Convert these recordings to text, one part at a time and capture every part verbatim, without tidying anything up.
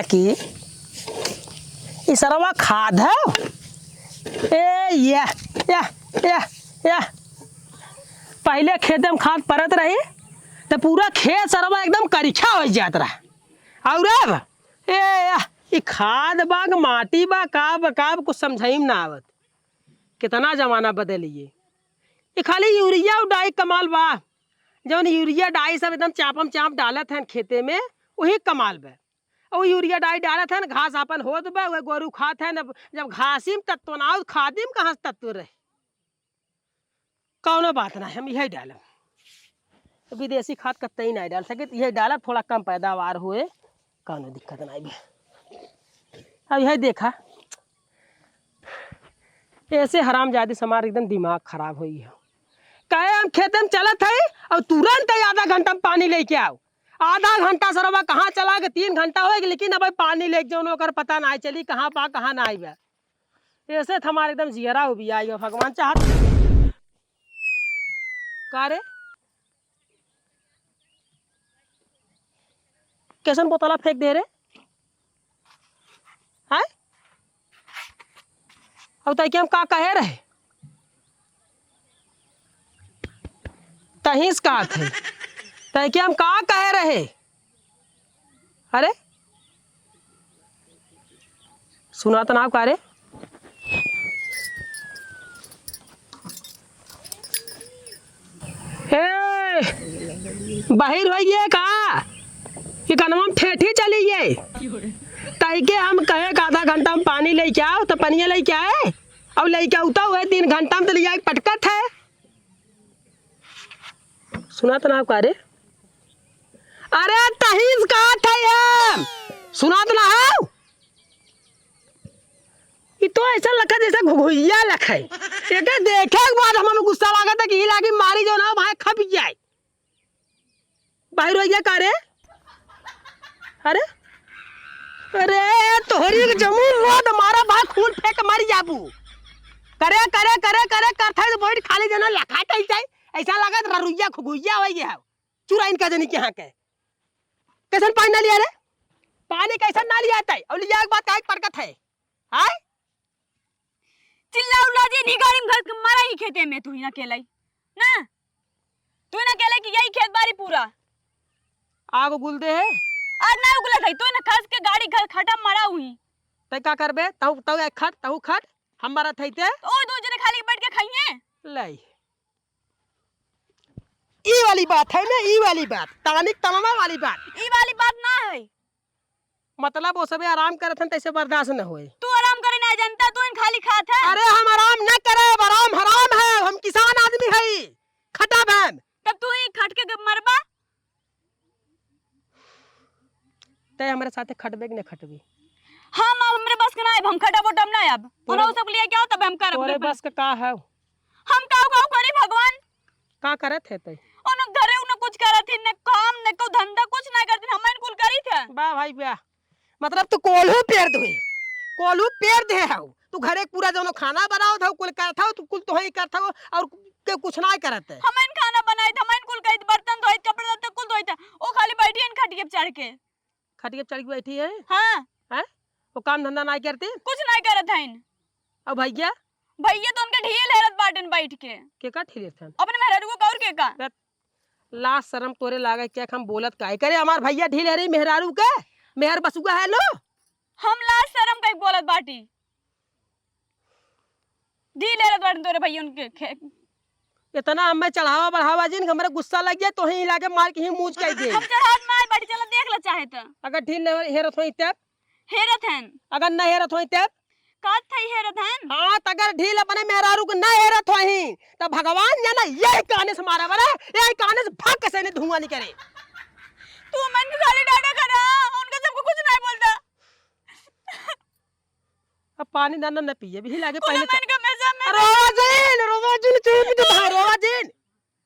कि ई सरवा खाद है। ए, या, या, या, या। पहिले खेते में खाद परत रही, त पूरा खेत सरवा एकदम करिछा होइ जात रहा। और अब, ए, या, ई खाद बा कि माटी बा, का बा, का बा, कुछ समझाई में ना आवत। कितना जमाना बदल गए। ई खाली यूरिया और डाई कमाल बा। जौन यूरिया डाई सब एकदम चापम चाप डालत हैं खेते में, वही कमाल बा। और यूरिया डाई डालत हैं, घास आपन होत बा, वह गोरू खात हैं। अब जब घासी में तत्व ना हो, खादी में कहाँ से तत्व रहे? कौनो बात ना, हम यही डालब। विदेशी खाद कतई ना डाल सके, यही डालब, थोड़ा कम पैदावार होए, कौनो दिक्कत ना बा। अब यही देखा, ऐसे हरामजादी से हमार एकदम दिमाग खराब होई है। कहे हम खेते में चलत है और तुरंत ही आधा घंटा में पानी लेके आओ। आधा घंटा सरवा कहाँ चला गए, तीन घंटा होए, लेकिन अब पानी लेके जौन ओकर पता ना चली कहाँ बा, कहाँ ना बा। ऐसे तो हमार एकदम जियरा उबिया आइयो भगवान चाहत। का रे? कैसन बोतला फेंक दे रे? हैं? अब तैके हम का कहे रहे? तहीस का थे? तैके हम का कहे रहे? अरे, सुनात ना का रे? ए, बहिर होइ गए का? ई कनवा में ठेठी चली गए। तैके हम कहे कि आधा घंटा में पानी लेके आओ, तो पनिया लेके आए, और लेके उता हुए तीन घंटा में तो लिया के पटकत है। सुनात ना का रे? अरे तहीस का थे हम, सुनात ना हो? ई तो ऐसा लखा जैसे घुघुइया लखा है। एके देखे के बाद हमन गुस्सा लागत है कि ई लागी मारी जो ना भाई खप जाए। बाहर हो गया का रे? अरे, अरे तोहरी के जमून रो तो मारा भाई खून फेंक मर जाबू। करे, करे, करे, करे, करथै तो बैठ खाली जना लखा कही जाए। ऐसा लागत ररुइया घुघुइया हो गया है। चुराइन का जनी के यहाँ के। कैसन पानी ना लिया रे? पानी कैसन ना लिया तै? और लिया एक बात काहे के परकत है? हाय? चिल्ला उल्ला जे निगारी में घर के मरा ही खेते में तू ही ना केलाई। ना? तू ही ना केलाई कि यही खेत बारी पूरा। आग उगुल दे है? आग ना उगलत है, तू ही ना खस के गाड़ी घर खटा मरा हुई। तै का करबे? तहु, तहु एक खट, तहु खट, हम मरत है ते। तो ओ दो जने खाली बैठ के खाइए। लाई। ई वाली बात है ना, ई वाली बात, तानिक तलना वाली बात। ई वाली बात ना है। मतलब वो सबे आराम करत हन, तैसे बर्दाश्त न होए। तू आराम करे ना जानता, तू इन खाली खात है। अरे हम आराम न करब, आराम हराम है, हम किसान आदमी है, खटब हम। तब तू ही खट के मरबा। तै हमरे साथे खटबे कि न खटबी? हम अब हमरे बस के ना आइब, हम खटब उटब ना अब। तोरे हमरा उ सब लिए क्या हो, तब हम करब तोरे अपने बस के का है? हम काऊ काऊ करी भगवान? का करत है तै? उन घरे उन कुछ करत ही, न काम, न को धंधा, कुछ ना करत ही, हमन कुल करी थे। वाह भाई वाह, मतलब तू कोल्हू पेर दे, कोल्हू पेर दे हऊ। तू घरे पूरा जौनो खाना बनावत हऊ, कुल करत हऊ, तू कुल तोही करत हऊ और के कुछ ना करत है। हमन खाना बनाई थे, हमन कुल करी थे, बर्तन धोई थे, कपड़ा लत्ता कुल धोई थे, ओ खाली बैठी हन खटिया पे चढ़ के। खटिया पे चढ़ के बैठी है? हाँ। हैं? वो काम धंधा ना करती? कुछ ना करत हईन। अब भैया? भैया तो उनके ढील हेरत बाटन बैठ के। के का ढील हेरत हन? अपने मेहरारू को और के का? लाज शरम तोरे लागे क्या, हम बोलत काहे करे? हमार भैया ढील हेरी मेहरारू के, मेहर बसुआ है लो। हम लाज शरम कई बोलत बाटी। ढील हेरत बाटन तोरे भैया उनके खे-, इतना हमें चढ़ावा बढ़ावा जिन, हमरे गुस्सा लग गया, तो ही लागे मार के ही मूंछ कह दे। हम चढ़ावत ना आए बाटी, चला देख ले चाहे तो। अगर ढील न हेरत होई तब? हेरत हन। अगर न हेरत होई तब? का थई हेरत हन? हाँ, त अगर ढील अपने मेहरारू के न हेरत होई, त भगवान जाना यही काने से मारा बरा, यही काने से भाग के से धुआं निकले। तू मन के खाली डाटा करा, उनका सबको कुछ नहीं बोलता। अब पानी दाना न पिए, भी लागे तू पहले मन का मेजा में रोवा जिन, रोवा जिन, चुप तो भाई, रोवा जिन।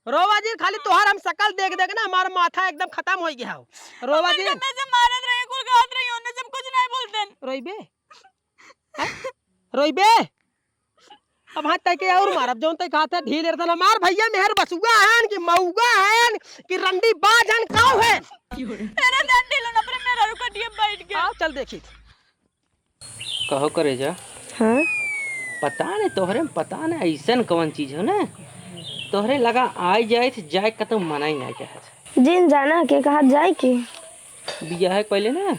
रोवा जिन, खाली तोहार हम शकल देख देख ना हमार माथा एकदम खतम होइ गया हो। रोवा जिन। मैं जब मारत रही, कुल कहत रही, उन्हें सब कुछ नहीं बोलते। रोइबे? हैं? रोइबे? अब हाँ तै के और मारब, जौन तै कहत है ढील हेरत हन, हमार भैया मेहर बसुआ हन कि मऊगा हन कि रंडी बाज हन, काऊ है? अरे डंडी लो ना, अपने मेहरारू खटिया बैठ के। आओ, चल देखी। कहो करेजा। हाँ? पता नहीं तोहरे में, पता नहीं ऐसन कौन चीज हो ना, तोहरे लगा आइ जाए थे, जाए का तो मना ही ना चाहत। जिन जाना के कहा जाए के। बियाह के पहले ना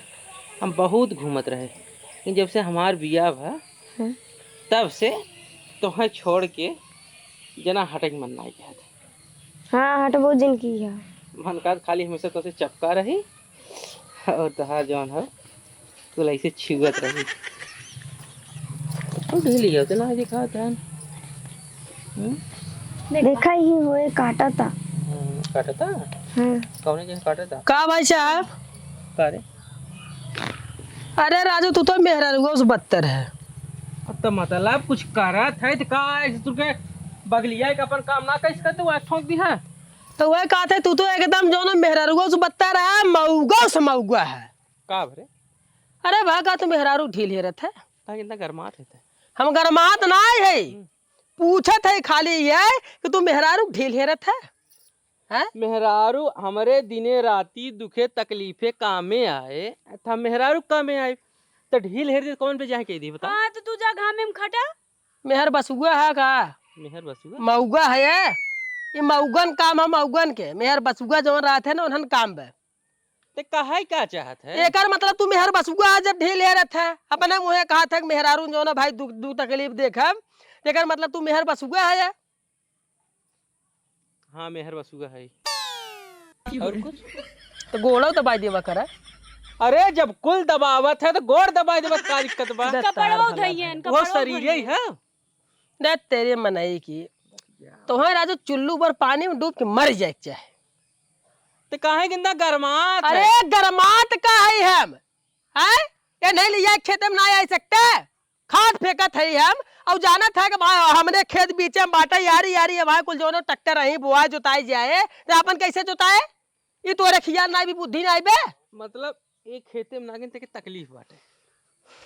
हम बहुत घूमत रहे, लेकिन जब से हमार बियाह भा, हाँ। तब से तोहे छोड़ के जना हटे के मन ना चाहत। हाँ, हटबो जिन की है। मन का खाली हमेशा तोसे चपका रही और तोहार जौन है, तू ऐसे छुअत रही। तू ढील गया, उतना दिखावत है। हम्म? देखा ही होए, काटा था। हम्म, काटा था? हाँ। कौने जगह काटा था? का भाई साहब? का रे? अरे राजू, तू तो मेहरारुआ से बदतर है। अब तो मतलब कुछ करत है तो का है, तू के बगलिया के अपन काम ना कर सकत, तू आज ठोक दी है। तो वह कहत है, तू तो एकदम जौन मेहरारुआ से बदतर है, मऊगा से मऊगा है। का भरे? अरे भा का तू मेहरारू ढील हेरत है? ताकि इतना गरमात है ते। हम गरमात ना है। हम्म। पूछत है खाली ये कि तू मेहरारू ढील हेरत है? हैं? मेहरारू हमरे दिने राती दुखे तकलीफे कामे आए, त हम मेहरारू कामे आए, त ढील हेर दे कौन पे जाए के दी बता? हाँ, तो तू जा घामे में खटा। मेहर बसुआ है का? मेहर बसुआ? मऊगा है ये। ये मऊगन काम है, मऊगन के। मेहर बसुआ जौन रहत है ना, उन्हन काम बे। ते कहै का चाहत है? एकर मतलब तू मेहर बसुआ है, जब ढील हेरत है, अपने मुँहे कहत है कि मेहरारू जौन है भाई दुख, दुख तकलीफ देखब, एकर मतलब तू मेहर बसुआ है या? हाँ, मेहर बसुआ है। और कुछ? तो गोड़ो दबाई देवा करा। अरे, जब कुल दबावत है, तो गोड़ दबाई देवा, का दिक्कत बा? दे कपड़वा तार भला उधइयन, है। वो कपड़वा शरीर ही उधइयन। है। दे तेरे मनई की। तोहर राजू चुल्लू पर पानी में डूब के मर जाए के चाहे। ते काहे गिंदा गरमात है? अरे गरमात का है हम? हैं? ये नहीं लिया खेते में ना आ सकते? खाद फेंकत है हम, और जानत है कि भाई हमरे खेत बीचे में बाटे, यारी यारी है भाई, कुल जौनो ट्रैक्टर अहीं बोआ जोताई जाए, तो अपन कैसे जोताए? ई तोरे खियाल ना भी बुद्धि ना बे। मतलब एक खेते में नागिन ते के तकलीफ बाटे।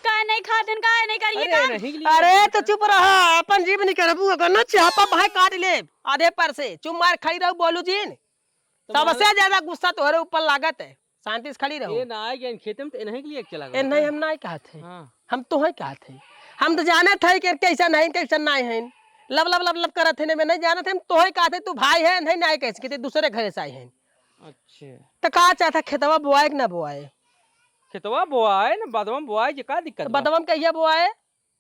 का नहीं खातिन, का नहीं करिए अरे काम? नहीं लिए अरे तो चुप रहा, अपन जीव नहीं करबू, अगर ना चाहपा भाई काट ले आधे पर से, चुप मार खड़ी रहू बोलू जीन। तो सबसे मार- ज्यादा गुस्सा तोहरे ऊपर लागत है, शांति से खड़ी रहो। ये ना आए गए खेते में तो इन्हीं के लिए चला गया ए नहीं, था। हम नहीं कहत है। हाँ। हम तोहे कहत है, हम तो जानत है कि कैसा नहीं, कैसा नहीं है, लब लब लब लब करत है, नहीं जानत है, हम तोहे कहत है, तू भाई है, नहीं, नहीं कैसे, कि दूसरे घरे से आए हैं। अच्छा। तो का चाहता, खेतवा बोआए कि ना बोआए? खेतवा बोआए ना, बदवा में बोआए, जे का दिक्कत तो बा? बदवा में कहिया बोआए?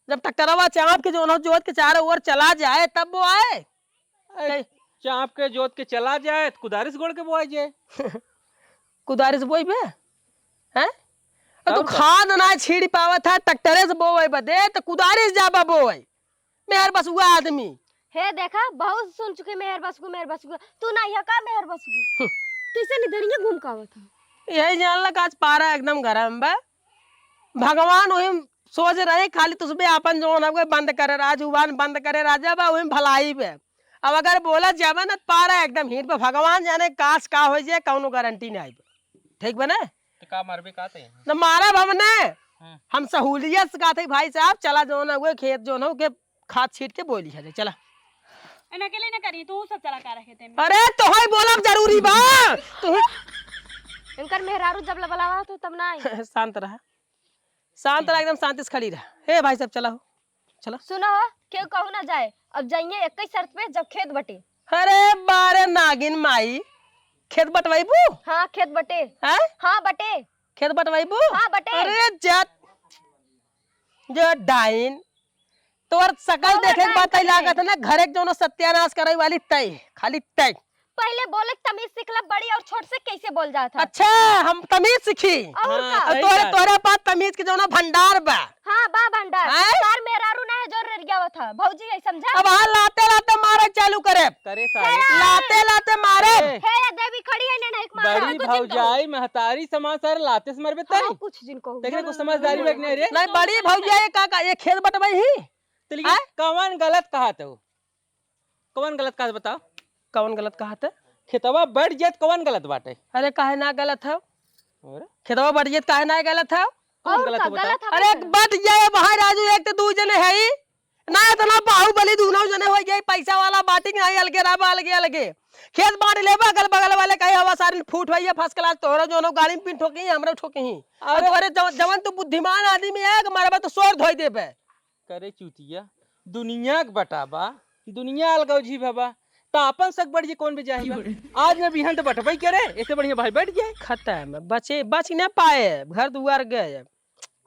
जब ट्रैक्टरवा चाँप के जौन हो जोत के चारों ओर चला जाए तब बोआए। अरे, कई- चाँप के जोत के चला जाए तो कुदारी से गोड़ के बोआई जाए। कुदारी से बोइबे? हैं? अरे तू और का? खाद ना छीड़ पावत है, ट्रैक्टरे से बोए बदे तो कुदारी से जाबा बोए। मेहर बसुआ आदमी। हे देखा, बहुत सुन चुके मेहर बसुआ, मेहर बसुआ। तू ना यहाँ का मेहर बसुआ? हम्म। कैसे निधरिया घूम के आवत है? यही जान ला कि आज पारा एकदम गरम बा। भगवान वही सोच रहे, खाली तुझ पे आपन जौन हवे बंद करे, राज जुबान बंद करे, राजा बा वही भलाई बे। अब अगर बोला जाबे ना, पारा एकदम हीट बा। भगवान जाने काश का हो जाए, कौनो गारंटी नहीं बा। ठीक बा ना? तो का मारबे का ते? न मारब हम ने। हाँ। हम सहूलियत से कहते भाई साहब, चला जौन हवे खेत जौन हो के खाद छीट के बोली है, चला। एना अकेले ना करी, तू सब चला का रखे ते में। अरे तोहई बोलब जरूरी बा। तू इनकर मेहरारू जब लबलावा तो तब ना आई। शांत रहा, शांत रहा, एकदम शांति से खड़ी रहा। हे भाई साहब, चला हो, चला। सुनो हो, केहू कहू ना जाए, अब जाइए एक ही शर्त पे, जब खेत बटे। अरे बारे नागिन माई, खेत बटवाइबू? हाँ, खेत बटे। हैं? हाँ, बटे। खेत बटवाइबू? हाँ, बटे। अरे जा, जो डाइन, तोर सकल और देखे के बताई बाद तई का लागत है ना, घरे के जौनो सत्यानाश करे वाली तई, खाली तई। पहले बोले के तमीज सीख ला, बड़ी और छोट से कैसे बोल जात है। अच्छा, हम तमीज सीखी? और हाँ, का? और सही तोरे, बात। तोरे पास तमीज के जौनो भंडार बा। हाँ, बा भंडार। हैं? तार मेहरारू ना है जो रेरियावत है, भौजी है, समझा? अब हाँ, लाते लाते मारे चालू करे। करे सारे। लाते लाते मारे। ए। हे या देवी खड़ी है, ने नहीं मारा। बड़ी कुछ नहीं भौजाई, महतारी समान सारे लाते से मरबे हाँ, तई। कुछ जिन कहू। तेरे कुछ समझदारी बा कि नहीं रे? नहीं, बड़ी भौजाई का, का ये खेत बटवाई ही? तो लेकिन आय? कवन गलत कहत हो? कवन गलत कहत बताओ? कवन गलत कहत है? खेतवा बट जात कवन गलत बाटे? अरे काहे ना गलत है? और? खेतवा बट जात काहे ना गलत है? कौन और गलत का हो बताओ? गलत है अरे बता? बट जाए भाई राजू, एक तो दू जने है ही, ना इतना बाहुबली, दूनों जने होइ गए, पैसा वाला बाटिक नाहीं, अलगे रहबा, अलगे, अलगे। खेत बाँट लेबा, अगल बगल वाले कहे, "हवा सारिन फूट होइए, first class, तोहरो जौन हो गाड़ी में पिन ठोकी, हमरो ठोकी।" और अरे तोहरे जव-, जवन तू बुद्धिमान आदमी है, कि मरबा तो सोर धोई देबे। करे चूतिया, दुनिया के बटाबा, दुनिया अलगौजी भबा, त आपन सक बढ़िया कौन बेजाही बा? आज न बिहान तो बटबई करे, ऐसे बढ़िया भाई बैठ जाए। खत्म, बचे, बच न पाए, घर दुआर गए।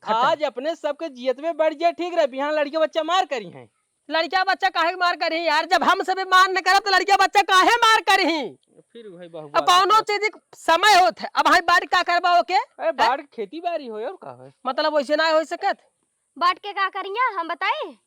खत्म। आज अपने सबके जियत में बैठ जाए, ठीक रहे, बिहान लड़के बच्चा मार करी हैं। लड़का बच्चा काहे मार करी यार? जब हम सबे मार न करब, तो लड़का बच्चा काहे मार करी? फिर वही बहु अब बात कौनो है। चीज के समय होत है। अब भाई बाढ़ का करबा ओके? अरे, हैं? बाढ़ खेती बाड़ी होए और का होए? मतलब, वैसे ना हो सकत। बाढ़ के का करिया, हम बताई?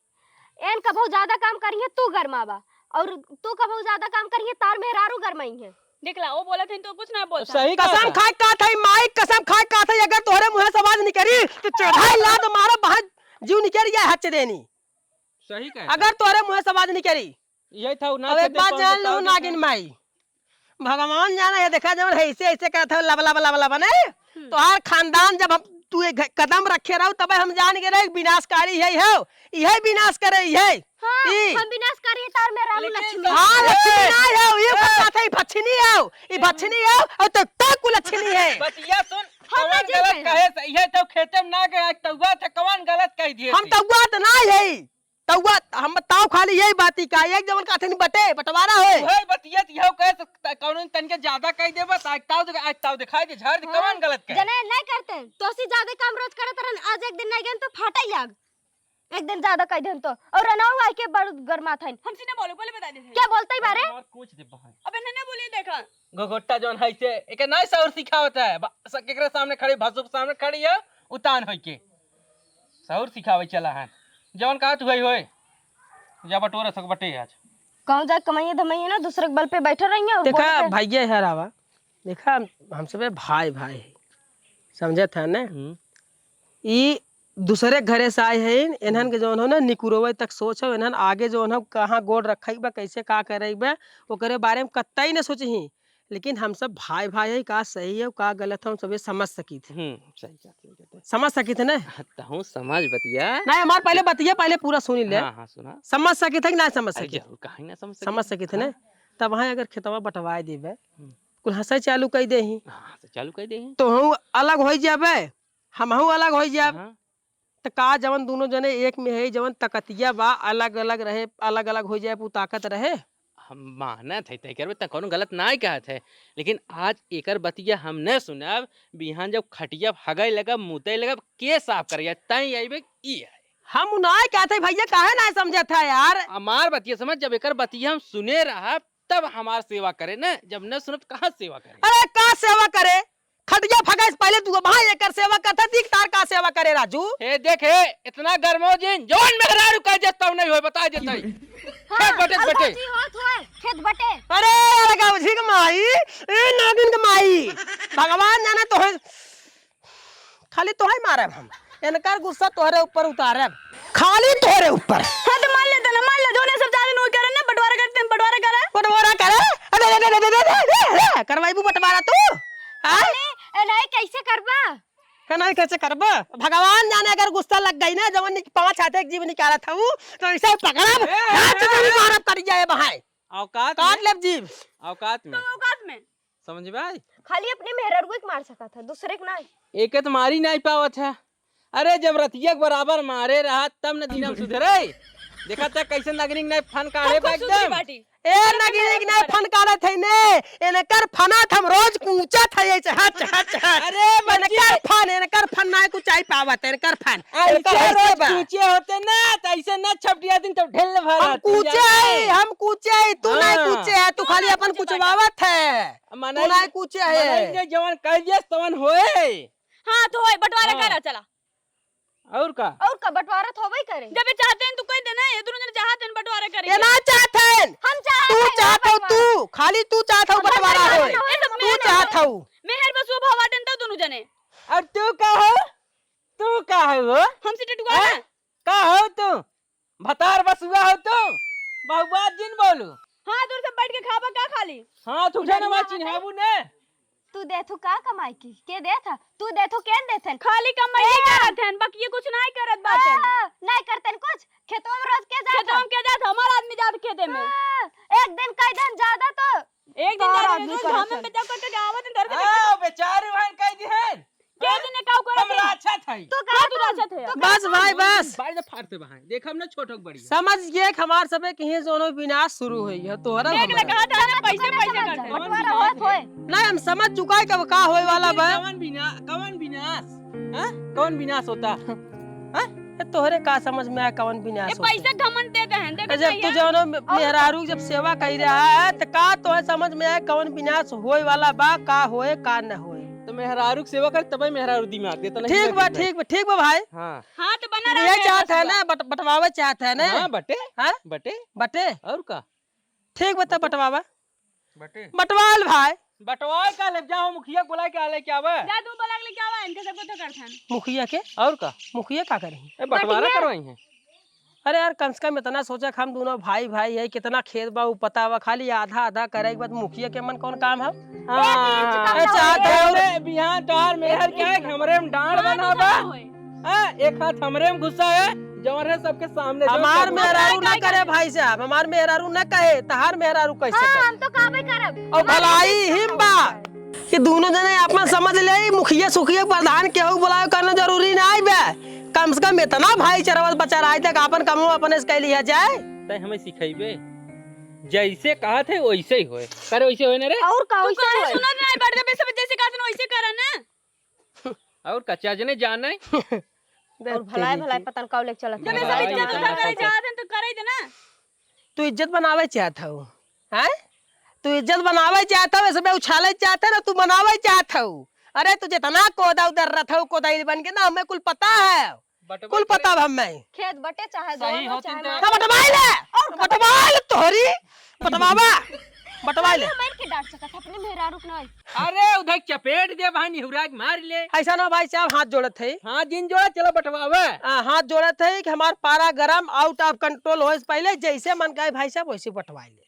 एन कबहू ज्यादा काम करिए, तू गरमाबा, और तू कबहू ज्यादा काम करिए, तार मेहरारू गरमाई है। देख ला, वो बोलत है तो कुछ ना बोलता। सही कसम कहता। खाए का था, माई कसम खाए का था, अगर तोहरे मुँह से आवाज निकली, तो चढ़ाई लात मारा, बाहर जीव निकल गया, हच देनी। सही कहता। अगर तोहरे मुँह से आवाज निकली, यही था, ना अब एक खेते बात पाँच जान सौ लू, ताऊ नागिन देखा। माई, भगवान जाने है, देखा जवन है, ऐसे, ऐसे कहत हो, लब, लब, लब, लब, नहीं? हम्म। तोहार खानदान जब हम, तू एक घ-, कदम रखे रहो, तबे हम जान गए रहे, विनाशकारी है, हो, यही विनाश करे, यही। हाँ, ई। हम विनाशकारी, तार मेहरारू लेकिन लक्ष्मी। हाँ, लक्ष्मी ना हो, ये ए। बात है, ई भक्षिनी हो, ई भक्षिनी हो, और तो, तो कुलक्षणी है। बतिया सुन, हम ना कवन गलत जाते हैं। कहे से, ये तो खेते में ना गए, आज तौआ थे, कवन गलत कह दिए हम थे। तौआ तो ना है। तौआ, हम ताऊ खाली यही बात ही का, एक जवन का अथन बटे, बंटवारा होए। उहे बतिया त इहो कहे त, त कौनो तन के ज्यादा कह देबा, त आज ताऊ दिखा-, आज ताऊ दिखाई दे, झाड़ दे, हाँ। कवन गलत कहे? जने नहीं करते, तो सी ज्यादा काम रोज करत रहन, आज एक दिन नहीं गए तो फाटा ही आग। एक दिन ज्यादा कह देन तो, और रनाऊ आई के बड़ गरमात हन। हमसे ना बोलो, पहले बता देते हैं। क्या बोलते ही बारे? और कुछ दे बहाई। अब इन्हें ना बोलिए, देखा। घोघोट्टा जौन है से, एके नाय सौर सिखावत है। बा-, स-, केकरे सामने खड़ी, भसुर के सामने खड़ी है, उतान होई के। सौर सिखावे चला है। जौन कहा तू है होए। जा बटोरा सक बटे आज। कहूँ जा कमाइए धमाइए ना, दूसरे के बल पे बैठे रहिए और देखा, बोलते भैया है रावा। देखा, हम सबे भाई, भाई है। समझत है ना? हम्म। ई दूसरे घरे से आए हैं, इन्हन के जौन हो ना, निकुरवे तक सोच हो, इन्हन आगे जौन हो, कहाँ गोड़ रखे बा, कैसे का करे बा, ओकरे बारे में कतई न सोचही। लेकिन हम सब भाई, भाई है, का सही है, का गलत है, हम सब ये समझ सकित है। हम्म, सही बात, सही बात है। समझ सकित है ना? हाँ, तहूँ समझ बतिया। नहीं, हमार पहले बतिया, पहले पूरा सुन ले। हाँ, हाँ, सुना। समझ सकित है कि ना समझ अरे, सकित? जरूर, काहे ना समझ सकित? समझ सकित है ना? हाँ। तब वहाँ अगर खेतवा बटवाए देबे, हम्म। कुल हंसे चालू कर दे ही। हाँ, हंसे चालू कर दे ही। तो हम अलग हो जाबे, हमहू अलग होइ जाब। हाँ। त का जवन दुनो जने एक में है, जवन तकतिया बा, अलग-अलग रहे, अलग-अलग होइ जाए, उ ताकत रहे? हम मानत है, तय करबे, त कौनो गलत नाय कहत है, लेकिन आज एकर बतिया हम न सुनब, बिहान जब खटिया हगै लगब, मुतै लगब, के साफ करिया, तय अइबे, ई है। हम उ नाय कहत है भैया, काहे नाय समझत है यार? हमार बतिया समझ, जब एकर बतिया हम सुने रहब, तब हमार सेवा करे न, जब न सुनब, त कहाँ सेवा करे? अरे, का सेवा करे? खटिया फगै से पहले तू भाई एकर सेवा करता, दिख तार का सेवा करे राजू। हे देख हे, इतना गर्मो जिन, जौन मेहरारू कह देता हूँ नहीं होए, बता देता ही। हाँ, खेत बटे, बटे। जी होत होए, खेत बटे। अरे यार, गाँव जी के माई, ए नागिन के माई, भगवान जाने तो है, खाली तो है मारब हम, इनकर गुस्सा तोहरे ऊपर उतारब, खाली तोहरे ऊपर। हाँ तो मान लेते ना, मान ले, जौने सब चाहे नोई करे ना, बंटवारा करते हैं, बंटवारा करे। बंटवारा करे? अरे, अरे, अरे, करवाइबू बंटवारा तू? हाँ? अरे, ए, नहीं, कैसे करबा? का नहीं, कैसे करबा? भगवान जाने अगर गुस्सा लग गई ना, जवन निक-, पाँच हाथे एक जीभ निकालत हूँ, तो ऐसे पकड़ब, ए, हाथ से ए, भी ए। मारब, कट जाए बहाए। औकात काट में। लेब जीभ। औकात में। तो औकात में। समझ भाई? खाली अपने मेहररुए के मार सकत है, दूसरे के नाहीं। एके तो मारी नाहीं पावत है। अरे, जब रतिया के बराबर मारे रहा, तब न दिनम सुधरे। देखा त कैसे नगनी के नाहीं फन काढ़े बा एकदम। बाटी। ए, नगनी के नाहीं फन काढ़त है ने, इनकर फना त हम रोज कूचत है ऐसे, हच, हच, हच। अरे, मर्जी। इनकर फन, इनकर फन नाहीं कुचाई पावत है, इनकर फन। ऐसे इनकर ऐसे रोज बा। कूचे होते ना, त ऐसे ना छपटिया दिन तो ढेल भर हम आती कूचे जाए। है, हम कूचे है, तू नाहीं हाँ। कूचे है, तू तू खाली नाहीं अपन कूचे बाटा। कुचवावत है। मनई, तू नाहीं कुछ है। मनई जे जवन कह दियस तवन होए। हाँ, तो होए, बंटवारा हाँ। करा, चला। और का? और का, बंटवारा तो होबे करे। जब ये चाहते हैं, तो कह देना, ये दोनों जने चाहते हैं, बंटवारा करेंगे। ये ना चाहते हैं। हम चाहते तू हैं, चाहत हो, बंटवारा। तू, खाली तू चाहत हो, हम बंटवारा बंटवारा होए। होए, सब तू मेहर चाहत बसुआ। हो। मेहर बसुआ भवा डंटा दोनों जने। और तू का हो? तू का हो? हमसे टटुआ हैं? ना। का हो तू? भतार बसुआ हो तू? बहुआ जिन बोलू। हाँ, दूर से बैठ के खाबा का खाली? हाँ, तू उठे ना, बढ़िया चिन्हाबू ने। तू देथू का कमाई की? के देथ? तू देथू के देथन? खाली कमाई ए! करत हन, बाकी ये कुछ नाहीं करत बाटन। आ, नाहीं करतन कुछ? खेतवा में रोज के जा के दे में। हाँ, एक दिन कई दिन ज्यादा तो एक दिन तोहरा ज्यादा आदमी तो करे घाम में सन। बेचारा करके आवत हैं, धर के हाँ, बेचारी बहन कह दी है। के दिन का करे हमरा थे? अच्छा था ही। तू का तू तू अच्छा थे? बस भाई, बस। बाड़ी तो फाड़ते बहाए। देखब ना छोटक बड़ी। समझ गए कि हमार सबे के हियाँ जौनो विनाश शुरू होई है, तोहरा देख ले, हमरा। कहा था ना, पैसे, पैसे करते हैं। बंटवारा होत होए। नहीं, हम समझ चुका है कि अब का होए वाला बा। कवन विना-, कवन विनाश? हाँ? कवन विनाश होता? हाँ? ए, तोहरे का समझ में आए कवन विनाश ये होता? पैसे घमंड देते हैं, देखो ए, जब तो तू ये जौनो मे-, हाँ। मेहरारू जब सेवा कई रहा है, तो का तोहे समझ में आए कवन विनाश होए वाला बा, का होए, का न होए? तो मेहरारू के सेवा कर, तबे मेहरारू दिमाग दे, तो नहीं ठीक बा, ठीक बा, ठीक बा भाई। हाँ। हाँ, तो बना ये रहा है चाहत है बस ना, बट-, बंटवावे चाहत है ना? हाँ, बटे। हाँ? बटे। बटे? और का? ठीक बा, तब बंटवावा। बटे। बंटवाल भाई। बंटवाल का ले जाओ, मुखिया को बुला के आ, लेके आवा। जा, तू बुला के लेके आवा, इनके सबको तो करथन। मुखिया के? और का? मुखिया का करी? ए, बंटवारा बटिया। करवाई है। अरे यार, कम से कम इतना सोचा कि हम दोनों भाई भाई है, कितना खेत बा, उ पता बा, खाली आधा आधा करे के बाद मुखिया के मन कौन काम है? हाँ। ए, चाहत है और अरे, बिहान तोहार मेहर क्या है कि हमरे में डांड हाँ, बना तो बा? क्या होए? हाँ, एक हाथ हमरे में घुसा है, जौन है सबके सामने, जो हमार सब मेहरारू ना करे भाई साहब, हमार मेहरारू ना कहे, तहार मेहरारू कैसे हाँ, करे? हम तो कहबे करब। और हमार भलाई मेहरारू हिम बा। ये दोनों जने आपन समझ ले, मुखिया सुखिया प्रधान केहू बुलावे करना जरूरी ना आई बे। कम से कम इतना भाईचारा बचा रहा तक आपन कमो अपने से कह लिया जाए। तै हमें सिखाइबे, जैसे कहा थे वैसे ही होए। करे वैसे होए ना रे। और का तू वैसे काहे होए? सुनत नहीं, बैठ के सब जैसे कहा थे ना वैसे करा ना। और का चजने जाने? और भलाई भलाई पता न का लेके चलत जब है। ऐसा भलाई इज्जत भलाई उतार करे चाहत हैं तो करे दे ना। तू इज्जत बनावे चाहत हऊ, हैं? तू इज्जत बनावे चाहत हऊ, ऐसे में उछाले चाहत है ना, तू बनावे चाहत हऊ। अरे तू जितना कोदा उधर रथ हऊ, कोदाइल बन के ना, हमें कुल पता है, बटवा कुल पता है हमें। खेत बटे चाहे सही दोनों, होतिन चाहे तो मार। तो बटवाई ले, और बटवाई ले तोहरी, बटवावा, बटवाई ले। मार के डांट सकत अपने मेहरारू के नहीं। अरे उधर चपेट दे भाई, निहुरा के मार ले। ऐसा ना भाई साहब, हाथ जोड़त है। हाथ जिन जोड़ा, चलो बटवावे। आ, हाथ जोड़त है कि हमार पारा गरम, out of control होए से पहले जैसे मन कहे भाई साहब वैसे बटवाई ले,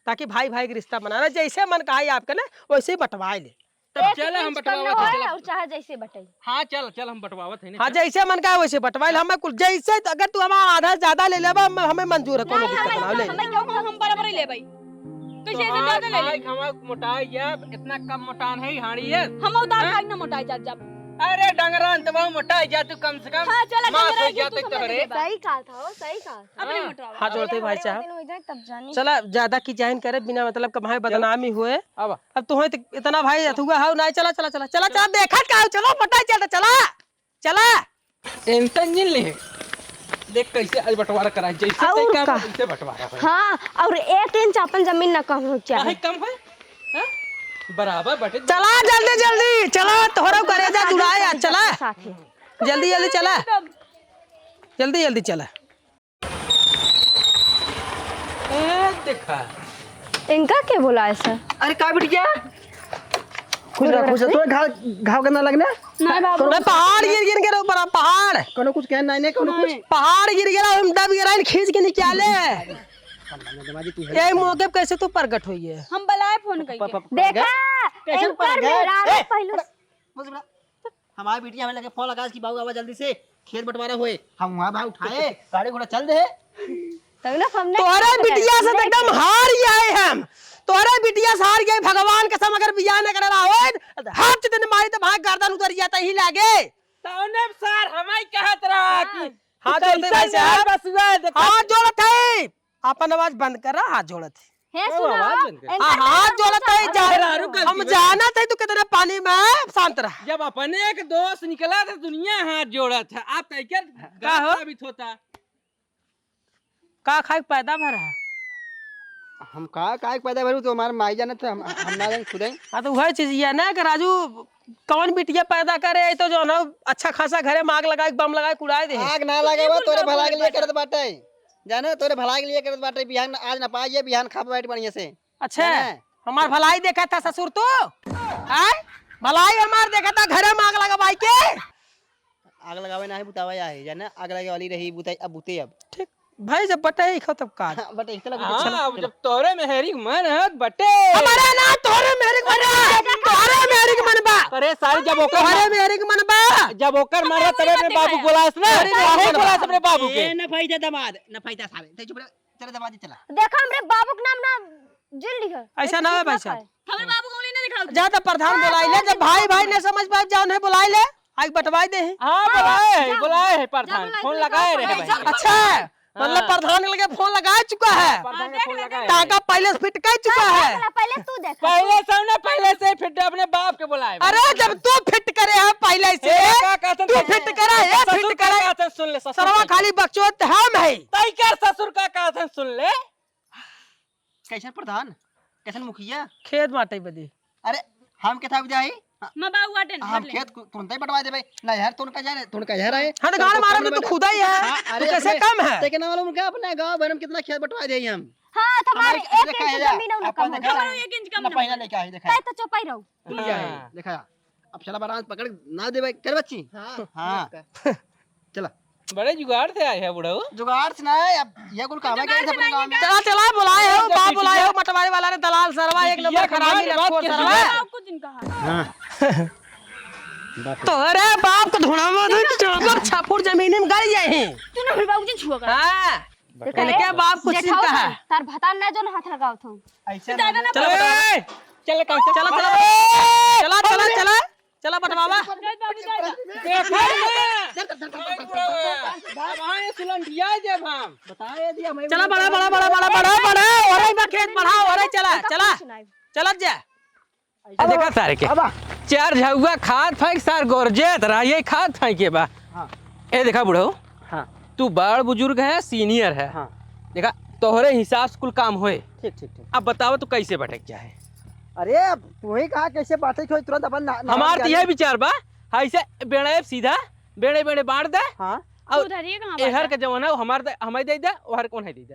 ताकि भाई भाई के रिश्ता बना रहे। जैसे मन कहे आपके ना वैसे ही बटवाई ले। तब एक चल हम इंच कम बटवावत ना है, होए चल। और चाहे जैसे बटाई। हाँ चल चल हम बटवावत है ना, हाँ चल। जैसे मन कहे वैसे बटवाई ले। हमें कुल जैसे तो अगर तू हमारा आधा ज्यादा ले लेबा हम, हमें मंजूर है, कोनो नहीं, दिक्कत हमें ना ले। हमें क्यों हम बराबर ही लेबई। कैसे ऐसे तोहार ज्यादा ले खाए ले? खावा मोटाई गया, इतना कम मोटान है हाड़ी है। हम उधार हाँ? खाए ना मोटाई जात जब। अरे डंगरा अंतवा मोटाई जा तू कम से कम। हाँ, चला, माफ डंगरा हो अंत जा तू तक हमें तोहरे। दे दे। सही कहा था, वो सही कहा था। अपने हाँ। मोटावा। हाथ जोड़ते भाई साहब। चला, ज्यादा की जाहिन करे, बिना मतलब का भाई बदनामी हुए। अब अब तुम्हें तो इतना भाई अथुआ हो ना, चला, चला, चला, चला, चला, देखा का हो, चलो, मोटाई चलता, चला। चला। टेंशन जिन ले। देख कैसे आज बंटवारा कराई, जैसे और तय का? वैसे बंटवारा होई। हाँ, और एक इंच अपन जमीन ना कम हो चाहे। काहे कम होई? हाँ? बराबर बटे। चला जल्दी जल्दी, चला तोहरा करेजा जुड़ाए आज, चला। साथी। जल्दी जल्दी चला। जल्दी जल्दी चला। ए, देखा। इनका के बोलाए सर? अरे, का बिटिया? खुश रह, खुश रह। तोरे घाव, घाव के ना लगना? नहीं बाबू। मैं पहाड़ गिर गिर के ऊपर, पहाड़। कोनो कुछ कहन नहीं, नहीं, कोनो कुछ। नहीं। पहाड़ गिर गिरा, हम दब गिरा, खींच के निकाले। यही मौके पे कैसे तू प्रगट हुई है? हम बलाए फोन करके। प-, प-, प-, देखा, कैसे इनकर प्रगट? मेहरारू ए, पहलू बस बड़ा। हमार बिटिया हमें लगे फोन लगा कि बाबू आवा जल्दी से, खेत बंटवारा होए। हम वहाँ भाई उठाए, गाड़ी घोड़ा चल दे। तब ना हमने तोहरे बिटिया से तो एकदम हार गए हम। तोहरे बिटिया से हार गए, भगवान कसम, अगर बियाह न करे रहा होए, हाथ जितने मारी तो भाई गर्दन उतर जाता ही लागे। तौने सार हमाई कहत रहा कि हाँ। हाथ जोड़ते भाई साहब। बसुआ, देखो। हाथ जोड़त है। आपन आवाज बंद करा, हाथ जोड़त है। हे, सुनो, आवाज बंद कर। एंकर हाँ, हाथ जोड़त है, जा-, मेहरारू गलती हम बा। जानत है तू कितना पानी में है, शांत रह। जब अपने एक दोस्त निकला तो दुनिया हाथ जोड़त है, आप तैकर का गलत हो? साबित होता। का खाए के पैदा भर है? हम का, खाए के पैदा भरू तो हमारे माई जानत है, हम, हम ना जाने खुद ही। हाँ, तो वही चीज ये है ना कि राजू, कौन बिटिया पैदा करे, तो जो ना अच्छा खासा घरे में आग लगाए, बम लगाए, कुड़ाए दे। आग ना लगावा, तोरे भलाई के लिए करत बाटे। जाने, तोरे भलाई के लिए करत बाटे, बिहान आज ना पाइए, बिहान खा बैठ बढ़िया से। अच्छा, जाने? हमार भलाई देखा था ससुर तू? आय? भलाई हमार देखा था, घरे में आग लगावाई के? आग लगावे नाही बुतावे आहे, जाने? आग लगे वाली रही, बुताई, अब बुते अब। ठीक, भाई जब बटे ही खो तब का? हाँ, बटे ही, चलो, हाँ, चलो, अब चलो। जब तोरे मेहरी के मन है, बटे। हमारा ना तोरे मेहरी के मन बा, तोरे मेहरी के मन बा। अरे सारे जब ओकर तोरे मेहरी के मन बा। जब ओकर मन रहा तबे अपने बाबू बोला इसने। अरे बाबू बोला अपने बाबू के। ए, ना फायदा दमाद, ना फायदा सारे। ते चुप रह। चला दमाद जी, चला। देखा, हमरे बाबू के नाम ना जिन लिहा। ऐसा ना है भाई साहब। हमरे बाबू को नहीं ना दिखाओ। जा तो प्रधान बुलाई ले, जब भाई भाई नहीं समझ पाए, जाओ नहीं बुलाई ले, आइके बंटवाई दे। हाँ, बुलाए है, जा, बुलाए है जा प्रधान, बुलाए, फोन बुलाए, लगाए रहे भाई। अच्छा, मतलब हाँ। प्रधान के लगे फोन लगा चुका है। प्रधान के फोन लगाए। टाका पहले से फिट कर चुका है। पहले तू देख। पहले से ना, पहले से फिट, अपने बाप के बुलाए। अरे जब तू फिट करे है पहले से, ए, का कहतन तू ससुर? फिट करा, ये ससुर फिट का करा। कहतन सुन ले, ससुर सरवा का। खाली बकचोद हम है। तई कर ससुर का कहतन सुन ले। कैसन प्रधान? कैसन मुखिया? खेत बांटे बदे। अरे, हम के था जाई? मैं बाऊ बाटे न, हम बाटे। खेत कु-, तुरंते बंटवा देबे। नैहर तुन का जाने, तुन का नैहर है। हाँ, तो गाड़ मारे में तो खुदा ही है। हाँ, अरे, तू कैसे अपने, कम है? ते के ना मालूम का अपने गाँव भर में कितना खेत बंटवा दे हम। हाँ, तुम्हारे हमारे एक देखा इंच है, जमीन है, उनका अपन देखा, मुझे। एक इंच कम अपना ना। पहिला लेके आई, देखा। तै तो चुपाई रहो। तू लिया है, हाँ। देखा। अब चला बारात पकड़ ना देबे, चल बच्ची। हाँ। हाँ। चला। बड़े जुगाड़ से आए हैं बुढ़ऊ। जुगाड़ से ना है, अब ये कुल काम है, जुगाड़ से अपने नहीं गाँव में। है। चला, चला, बुलाए हो, अरे, बाप बिटिया। बुलाए हो, मटवारे वाला रे दलाल सरवा, एक बिटिया नंबर के खराबी मार बात लखोर के सरवा। जुगाड़। आपको जिनका है। हाँ। तोहरे बाप को धुना में दे, चोकर छापुर जमीन में गड़ जाए हैं। तू ना फिर बाबूजी छुआ कर। हाँ। देखा इनके है? बाप को जेठाऊ सीन कहा। था, तार भतार ना जो ना हाथ लगाओ था। ऐसे तो ज्यादा ना चलो बोलो। बेटा, ए! चल, चल, चल, चल, चल, चल, चल, चल। चला बटवावा। चल बाबू, चल, चल। देखा ना? अब हाँ, ये सुलंठिया है जब हम। बताए दिया मैं। चला बड़ा, बड़ा, बड़ा, बड़ा, बड़ा, बड़ा। अरे बा खेत बढ़ाओ, अरे चला, चला। चला जा। ए देखा सारे के। अब आ। चार झउआ खात फेंक सार गोरजेत रहा, ये खात फेंक के बा। हाँ। ए देखा बुढ़ऊ। हाँ। तू बड़ बुजुर्ग है, senior है। हाँ। देखा, तोहरे हिसाब से कुल काम होए। ठीक, ठीक, ठीक। अब बतावा तू कैसे बटक जाए? अरे, अब तू ही कहा कैसे बाटे के होई, तुरंत अपन ना, ना हमार तो जाने। यह विचार बा, ऐसे बेड़े सीधा, बेड़े बेड़े बांट दे। हाँ। और तू धरिए कहाँ एहर बाटा? के जवन है, हमार दे, हमें दे दे, ओहर कौन है दे दे।